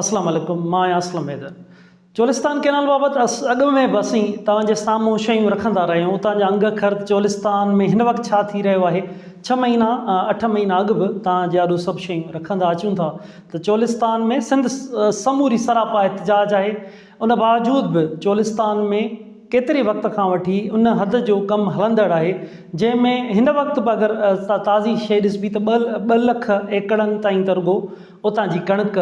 اسلام عليڪم مان آهيان اسلم حيدر چولستان ڪينال بابت اڳ ۾ به اسين توهان جي سامهون شيون رکندا رهيا آهيون اتان جا انگ اکر چولستان ۾ هن وقت ڇا ٿي رهيو آهي ڇهه مهينا اٺ مهينا اڳ به توهان جي آڏو سڀ شيون رکندا اچون ٿا ته چولستان ۾ سنڌ سموري سراپا احتجاج آهي ان باوجود به چولستان ۾ ڪيتري وقت کان وٺي ان حد جو ڪم هلندڙ آهي جنهن ۾ هن وقت به اگر تازي شيء ڏسبي ته ٻه لک ايڪڙن تائين ته رڳو اتان جي ڪڻڪ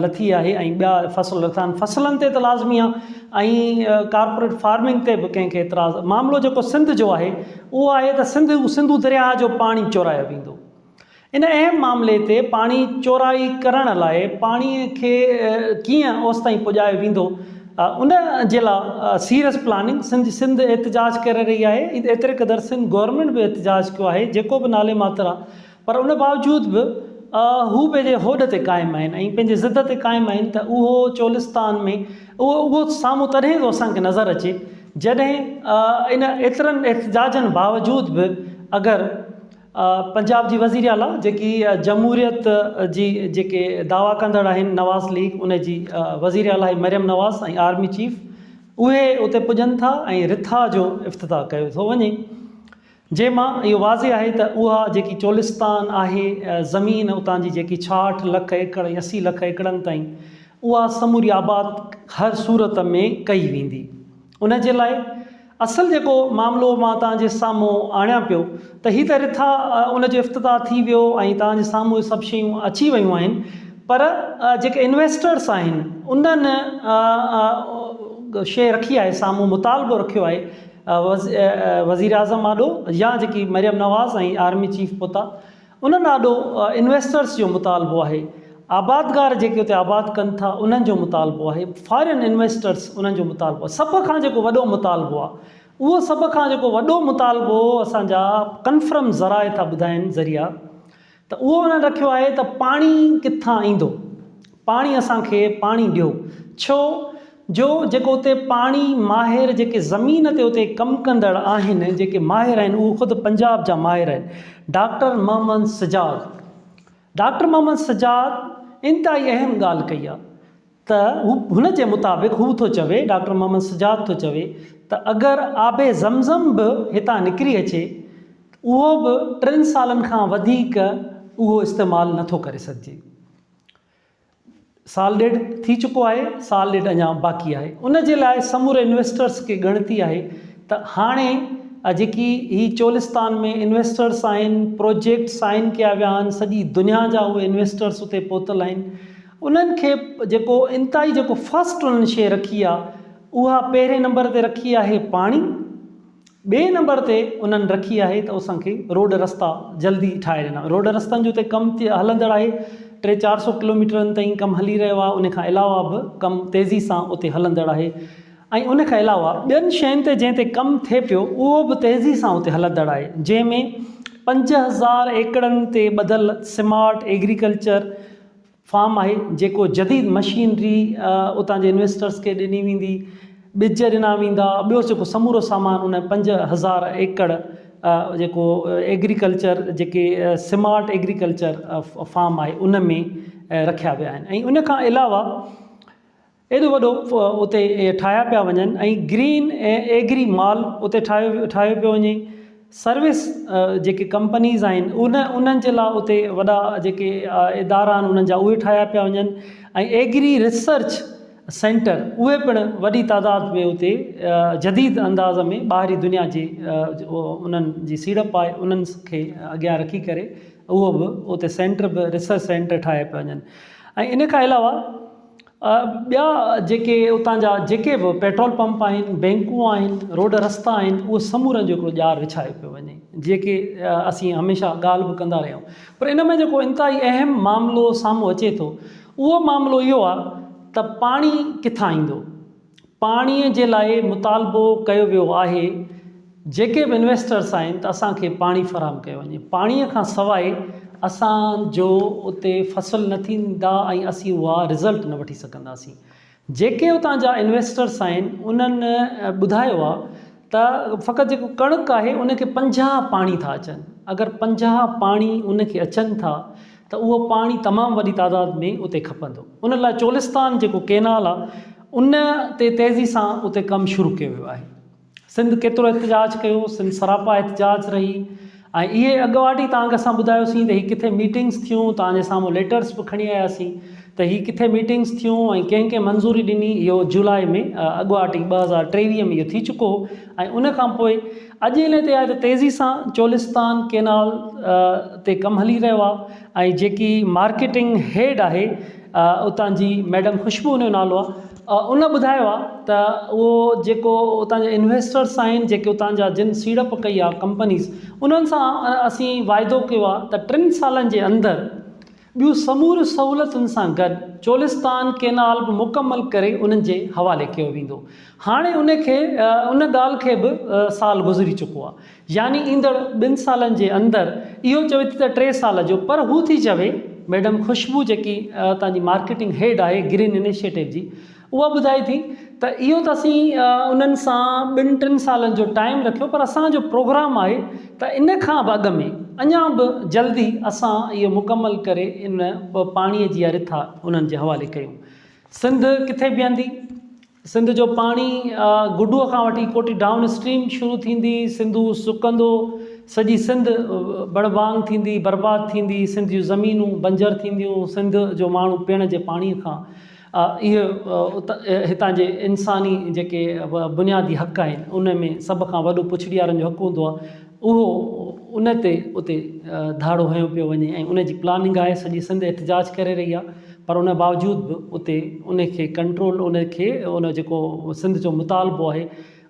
لٿي آهي ۽ ٻيا فصل لٿا آهن فصلن تي ته لازمي آهي ۽ ڪارپوريٽ فارمنگ تي به ڪنهن کي اعتراض معاملو جيڪو سنڌ جو آهي اهو آهي ته سنڌ سنڌو درياهه جو پاڻي چورايو ويندو ان اهم معاملي تي پاڻي چورائي ڪرڻ لاء پاڻي کي ڪيئن اوستائين پڄايو ويندو ان جي لاء سيريس پلاننگ سنڌ سنڌ احتجاج ڪري رهي آهي ايتري قدر سنڌ گورنمينٽ به احتجاج ڪيو آهي جيڪو به نالي ماتر آهي پر ان باوجود به هو پنهنجي هوڏ تي قائم آهن ۽ پنهنجي ضد تي قائم آهن ته اهو چولستان ۾ اهو اهو سامهون تڏهن ٿو اسان کي نظر اچي جڏهن ان ايترن احتجاجن باوجود به اگر پنجاب جي وزير اعليٰ جيڪي جمهوريت جي جيڪي دعويٰ ڪندڙ آهن نواز ليگ ان جي وزير اعليٰ مريم نواز ۽ آرمي چيف اهي اتي پڄن ٿا ۽ رٿا جو افتتاح ڪيو ٿو وڃي جنهن مان اهو واضح آهي ته اها جيڪي چولستان آهي زمين اتان جي جيڪي 66 لک ايڪڙ ۽ 80 لک ايڪڙن تائين اها سموري آباد هر صورت ۾ ڪئي ويندي. ان جي لاء اصل جيڪو معاملو مان توهان جي سامهون آڻيان پيو ته هي ته رٿا ان جو افتتاح ٿي ويو ۽ توهان جي سامهون اهي سڀ شيون اچي ويون آهن پر جيڪي انويسٽرس آهن انهن شيء رکي آهي سامهون مطالبو رکيو آهي وزيراعظم آڏو يا جيڪي مريم نواز ۽ آرمي چيف پهتا انهن آڏو انويسٽرس جو مطالبو آهي آبادگار جيڪي اتي آباد ڪن ٿا انهن جو مطالبو آهي فارين انويسٽرس انهن جو مطالبو آهي سڀ کان جيڪو وڏو مطالبو آهي اهو سڀ کان جيڪو وڏو مطالبو اسان جا ڪنفرم ذرائع ٿا ٻڌائن ذريعا ته اهو انهن رکيو آهي ته پاڻي ڪٿان ايندو؟ پاڻي اسان کي پاڻي ڏيو. ڇو جو جيڪو اتي پاڻي ماهر جيڪي زمين تي اتي ڪم ڪندڙ آهن جيڪي ماهر آهن اهو خود پنجاب جا ماهر آهن. ڊاڪٽر محمد سجاد ڊاڪٽر محمد سجاد انتهائي اهم ڳالهه ڪئي آهي. ته هو هن جي مطابق هو ٿو چوي، ڊاڪٽر محمد سجاد ٿو چوي ته اگر آب زمزم به هتان نڪري اچي ته اهو به ٽن سالن کان وڌيڪ اهو استعمال نه ٿو ڪري سگهجي. سال ڏيڍ ٿي چڪو آهي، سال ڏيڍ اڃا باقي آهي. ان جي لاء سموري انويسٽرس کي ڳڻتي آهي ته هاڻي جيڪي هي چولستان ۾ انويسٽرس آهن، پروجيڪٽ سائن ڪيا ويا آهن، سڄي دنيا جا اهي انويسٽرس اتي پهتل آهن، انهن کي جيڪو انتهائي جيڪو فرسٽ انهن شيء رکي آ اها پهرين نمبر تي رکي آهي پاڻي ٻئي نمبر تي انهن رکي آهي ته اسان کي روڊ رستا جلدي ٺاهي ڏنا روڊ رستن جو اتي ڪم هلندڙ آهي ٽي چار سو ڪلوميٽرن تائين ڪم هلي رهيو آهي ان کان علاوه به ڪم تيزي سان اتي هلندڙ آهي ۽ ان کان علاوه ٻين شين تي جنهن تي ڪم ٿئي پيو اهو به تيزي سان اتي هلندڙ آهي جنهن ۾ 5000 ايڪڙن تي ٻڌل سمارٽ ايگريڪلچر فارم آهي جيڪو جديد مشينري اتان جي انويسٽرس کي ڏني ويندي، ٻج ڏنا ويندا، ٻيو جيڪو سمورو سامان ان 5000 ايڪڙ جيڪو ايگريڪلچر جيڪي سمارٽ ايگريڪلچر فارم آهي ان ۾ رکيا ويا آهن ۽ ان کان علاوه ايڏو وڏو اتي ٺاهيا پيا وڃن ۽ گرين ايگري مال اتي ٺاهيو ٺاهيو پيو وڃي سروس جيڪي ڪمپنيز آهن ان انهن جي لاء اتي وڏا جيڪي ادارا آهن انهن جا اهي ٺاهيا پيا وڃن ۽ ايگري ريسرچ سينٽر اهي پڻ وڏي تعداد ۾ اتي جديد انداز ۾ ٻاهرين دنيا جي انهن جي سيڙپ آهي انهن کي اڳيان رکي ڪري اهو به اتي سينٽر به ريسرچ سينٽر ٺاهيا پيا وڃن ۽ ان کان علاوه ٻيا جيڪي اتان جا جيڪي به پيٽرول پمپ آهن، بينڪون آهن، روڊ رستا آهن اهو سمورن جو هڪڙو ڄار وڇايو پيو وڃي جيڪي اسين هميشه ڳالهه به ڪندا رهيا آهيون پر ان ۾ جيڪو انتهائي اهم معاملو سامهون اچي ٿو اهو معاملو اهو آهي ته پاڻي ڪٿان ايندو؟ پاڻي جي لاء مطالبو ڪيو ويو آهي جيڪي به انويسٽرس آهن ته اسان کي پاڻي فراهم ڪيو وڃي پاڻي کان سواء اسان جو اتي فصل نه ٿيندا ۽ اسين اها رزلٽ نه وٺي سگهنداسين جيڪي اتان جا انويسٽرس آهن انهن ٻڌايو آهي ته فقط جيڪو ڪڻڪ آهي ان کي 50 پاڻي ٿا اچن اگر 50 پاڻي ان کي اچن ٿا. ته اهو پاڻي تمام وڏي تعداد ۾ اتي کپندو. ان لاء چولستان جيڪو ڪينال آهي ان تي تيزي سان اتي ڪم شروع ڪيو ويو آهي. سنڌ ڪيترو احتجاج ڪيو، سنڌ سراپا احتجاج رهي ۽ اهي اڳواٽ ئي توهان کي اسان ٻڌايوسين ته هي ڪٿي ميٽنگس ٿيون، توهان جي سامهون ليٽرس به کڻي آياسين ته هي ڪٿي ميٽنگس ٿيون ۽ ڪنهن ڪنهن منظوري ڏني، اهو جولاء ۾ اڳواٽ ئي 2023 ۾ اهو ٿي چڪو هو ۽ ان کان پوء اڄ ان تي آهي ته تيزي سان چولستان ڪينال تي ڪم هلي رهيو آهي ۽ جيڪي مارڪيٽنگ هيڊ آهي اتان جي ميڊم خوشبو ان جو نالو آهي ان ٻڌايو آهي ته اهو جيڪو اتان جا انويسٽرس آهن جيڪي اتان جا جن سيڙپ ڪئي آهي ڪمپنيز انهن سان اسين واعدو ڪيو آهي ته ٽن سالن جي اندر ٻيون سموريون سهولتن سان گڏ چولستان ڪينال به مڪمل ڪري انهن جي حوالي ڪيو ويندو. هاڻي ان کي ان ڳالهه کي به سال گذري چڪو آهي. يعني ايندڙ ٻن سالن جي اندر اهو چوي ٿي ته ٽي سال جو پر هو ٿي چوي ميڊم خوشبو جيڪي اتان جي مارڪيٽنگ هيڊ آهي گرين انيشيٽو جي اها ٻڌائي ٿي ته اهو ته اسين انهن سان ٻن ٽن سالن جو ٽائيم رکيو پر اسان جو پروگرام آهي ته ان کان به اڳ ۾ اڃا به جلدي اسان اهو مڪمل ڪري ان پاڻي جي اها رٿا انهن جي حوالي ڪيون. سنڌ ڪٿي بيهندي؟ سنڌ جو پاڻي گڊوء کان وٺي ڪوٽي ڊائون اسٽريم شروع ٿيندي، سنڌو سڪندو، سڄي سنڌ بڙبانگ ٿيندي، برباد ٿيندي، سنڌ جون زمينون بنجر ٿينديون، سنڌ جو ماڻهو پيئڻ جي پاڻي کان اهي هتان جي انساني جيڪي بنيادي حق آهن ان ۾ سڀ کان وڏو پڇڙي وارن جو حق هوندو آهي اهو ان تي اتي ڌاڙو هنيو پيو وڃي ۽ ان جي پلاننگ آهي سڄي سنڌ احتجاج ڪري رهي آهي پر ان باوجود به اتي ان کي ڪنٽرول ان کي ان جيڪو سنڌ جو مطالبو آهي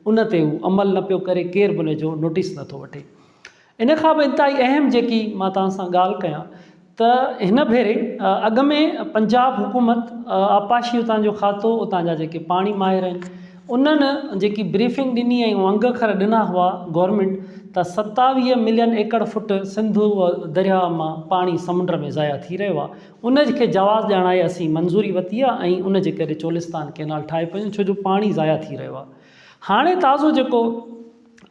ان تي هو عمل نه پيو ڪري ڪير به ان جو نوٽيس نٿو وٺي. ان کان به انتهائي اهم جيڪي مان توهان سان ڳالهه ڪيان ته هن ڀيري اڳ ۾ پنجاب حڪومت آبپاشي اتان جو کاتو اتان جا جيڪي پاڻي ماهر آهن انهن جيڪي بريفنگ ڏني ۽ انگ اکر ڏنا هئا گورنمينٽ ته 27 ملين ايڪڙ فٽ سنڌو درياهه مان پاڻي سمنڊ ۾ ضايع ٿي رهيو آهي ان کي جواز ڄاڻائي اسين منظوري ورتي آهي ۽ ان جي ڪري چولستان ڪينال ٺاهي پيون ڇو جو پاڻي ضايع ٿي رهيو آهي هاڻي تازو جيڪو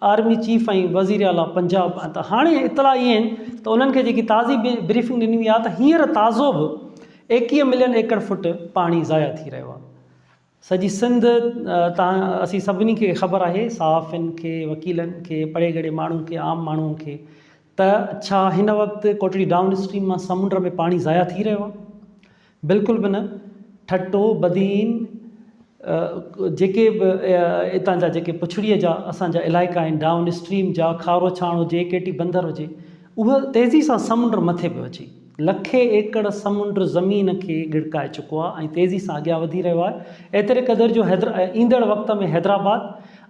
آرمي چيف ۽ وزير اعليٰ پنجاب ته هاڻي اطلاع اهي آهن ته انهن کي جيڪي تازي بريفنگ ڏني وئي آهي ته هينئر تازو به 21 ملين ايڪڙ فٽ پاڻي ضايع ٿي رهيو آهي. سڄي سنڌ تان اسين سڀني کي خبر آهي صحافين کي وڪيلن کي پڙهي ڳڙهي ماڻهن کي عام ماڻهو کي ته ڇا هن وقت ڪوٽڙي ڊائون اسٽريم مان سمنڊ ۾ پاڻي ضايع ٿي رهيو آهي؟ بلڪل به نه، ٺٽو، بدين، جيڪي به اتان جا جيڪي پڇڙيء جا اسان جا علائقا آهن، ڊائون اسٽريم جا، کارو ڇاڻ هجي، ڪيٽي بندر هجي، اهو تيزي سان سمنڊ مٿي پيو اچي. لکين ايڪڙ سمنڊ زمين کي ڳڙڪائي چڪو آهي ۽ تيزي سان اڳيان وڌي رهيو آهي. ايتري قدر جو ايندڙ وقت ۾ حيدرآباد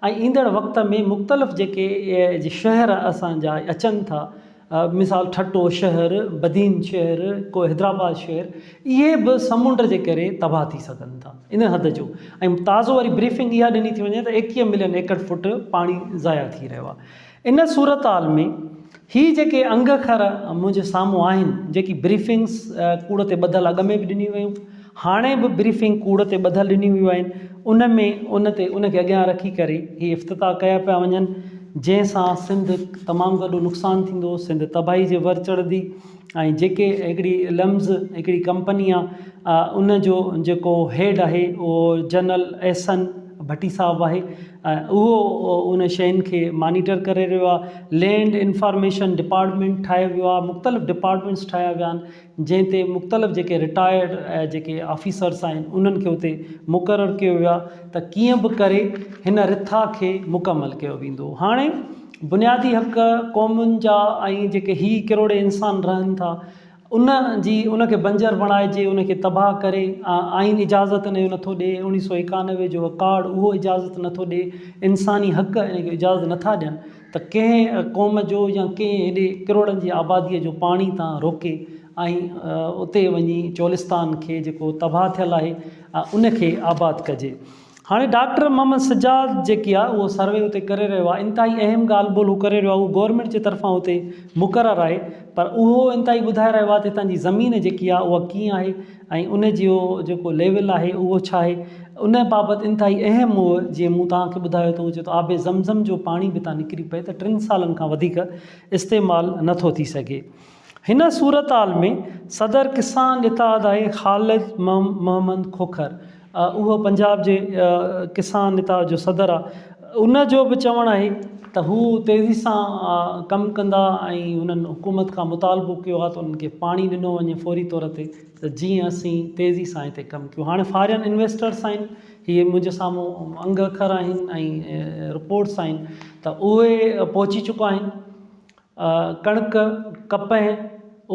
۽ ايندڙ وقت ۾ مختلف جيڪي شهر اسان جا اچن ٿا، مثال ٺٽو شهر، بدين شهر، ڪو حيدرآباد شهر اهي به سمنڊ جي ڪري تباهه ٿي سگهن ٿا ان حد جو ۽ تازو وري بريفنگ اها ڏني ٿي وڃي ته 21 ملين ايڪڙ فٽ پاڻي ضايع ٿي رهيو آهي ان صورتحال ۾ هي جيڪي انگ اکر منهنجي سامهون آهن جيڪي بريفنگس ڪوڙ تي ٻڌل اڳ ۾ به ڏنيون ويون هاڻي به بريفنگ ڪوڙ تي ٻڌل ڏنيون ويون آهن ان ۾ ان تي ان کي اڳيان رکي ڪري هي افتتاح ڪيا پيا وڃن جنهن سان سنڌ تمام وڏو نقصان ٿيندو سنڌ تباهي جي ور چڙهندي ۽ جيڪي هڪڙي لمز هڪڙي ڪمپني آ ان جو جيڪو هيڊ آهي اهو جنرل احسن ڀٽي صاحب آهي اهو ان شين کي مانيٽر ڪري رهيو آهي لينڊ انفارميشن ڊپارٽمينٽ ٺاهيو ويو آهي مختلف ڊپارٽمينٽس ٺاهيا ويا آهن جنهن تي مختلف جيڪي رٽائرڊ جيڪي آفيسرس آهن انهن کي اتي مقرر ڪيو ويو آهي ته ڪيئن به ڪري هن رٿا کي مڪمل ڪيو ويندو. هاڻي بنيادي حق قومن جا ۽ جيڪي هي ڪروڙين انسان رهن ٿا ان جي ان کي بنجر بڻائجي ان کي تباهه ڪري آئين اجازت ان جو نٿو ڏي 1991 جو اڪارڊ اهو اجازت نٿو ڏي انساني حق ان کي اجازت نٿا ڏين ته ڪنهن قوم جو يا ڪنهن هيڏي ڪروڙن جي آباديء جو پاڻي تان روڪي ۽ اتي وڃي چولستان کي جيڪو تباهه ٿيل آهي ان کي آباد ڪجي. هاڻي ڊاڪٽر محمد سجاد جيڪي آهي اهو سروي اتي ڪري رهيو آهي انتهائي اهم ڳالهه ٻولهه هو ڪري رهيو آهي اهو گورنمينٽ جي طرفان اتي مقرر آهي پر اهو انتهائي ٻڌائي رهيو آهي ته هتان جي زمين جيڪي آهي اها ڪيئن آهي ۽ ان جو جيڪو ليول آهي اهو ڇا آهي ان بابت انتهائي اهم هو جيئن مون توهان کي ٻڌايو ته هو چئي ٿو آب زم زم جو پاڻي به تان نڪري پئي ته ٽن سالن کان وڌيڪ استعمال نٿو ٿي سگهي. هن صورتحال ۾ صدر ڪسان اتحاد آهي خالد محمد کوکر اهو پنجاب جي ڪسان اتحاد جو صدر آهي ان جو به چوڻ آهي ته هو تيزي سان ڪم ڪندا ۽ هنن حڪومت کان مطالبو ڪيو آهي ته انهن کي پاڻي ڏنو وڃي فوري طور تي ته جيئن اسين تيزي سان هتي ڪم ڪيون هاڻي فارين انويسٽرس آهن هي منهنجي سامهون انگ اکر آهن ۽ رپورٽس آهن ته اهي پهچي چڪا آهن ڪڻڪ، ڪپهه،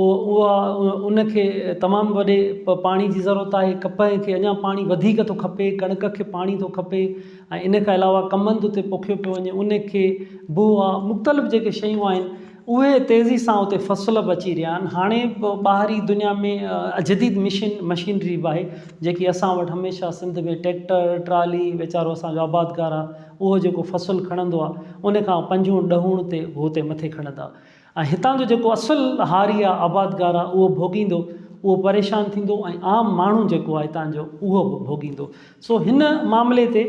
اها ان کي تمام وڏي پاڻي جي ضرورت آهي، ڪپهه کي اڃا پاڻي وڌيڪ ٿو کپي، ڪڻڪ کي پاڻي ٿو کپي ۽ ان کان علاوه ڪمند اتي پوکيو پيو وڃي ان کي به اها مختلف جيڪي شيون آهن اهي تيزي سان اتي فصل به اچي رهيا آهن هاڻي به ٻاهري دنيا ۾ جديد مشين مشينري به آهي جيڪي اسان وٽ هميشه سنڌ ۾ ٽيڪٽر ٽرالي ويچارو اسان جو آبادگار آهي اهو جيڪو فصل کڻندو آ ان کان پنجوڻ ڏهوڻ تي هو تي مٿي کڻندا ۽ هتان جو جيڪو اصل هاري آ آبادگار آ اهو ڀوڳيندو اهو پريشان ٿيندو ۽ عام ماڻهو جيڪو آ هتان جو اهو به ڀوڳيندو سو هن معاملي تي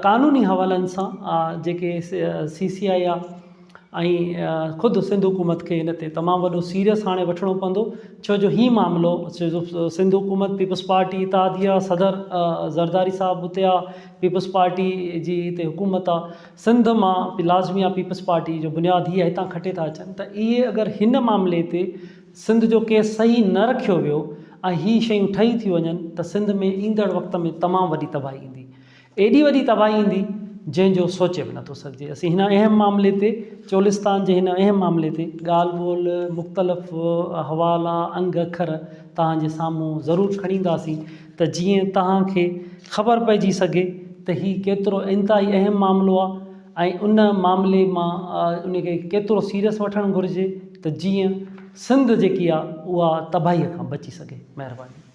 قانوني حوالن سان جيڪي سي سي آئي آ ۽ خود سنڌ حڪومت کي ان تي تمام وڏو سيريس هاڻي وٺڻو پوندو ڇو جو هي معاملو سنڌ حڪومت پيپلز پارٽي اتحادي آ صدر زرداري صاحب اتي آ پيپلز پارٽي جي هتي حڪومت آ سنڌ مان لازمي آ پيپلز پارٽي جو بنياد هي هتان کٽي ٿا اچن ته اهي اگر هن معاملي تي سنڌ جو ڪيس صحيح نه رکيو ويو ۽ هي شيون ٺهي ٿيون وڃن ته سنڌ ۾ ايندڙ وقت ۾ تمام وڏي تباهي ايندي ايڏي وڏي تباهي ايندي جنهن جو سوچي به نٿو سگهجي. اسين هن اهم معاملي تي چولستان جي هن اهم معاملي تي ڳالهه ٻولهه مختلف حوالا انگ اکر توهان جي سامهون ضرور کڻي اينداسين ته جيئن توهان کي خبر پئجي سگهي ته هي ڪيترو انتهائي اهم معاملو آهي ۽ ان معاملي مان ان کي ڪيترو سيريس وٺڻ گهرجي ته جيئن سنڌ جيڪي آهي اها تباهي کان بچي سگهي. مهرباني.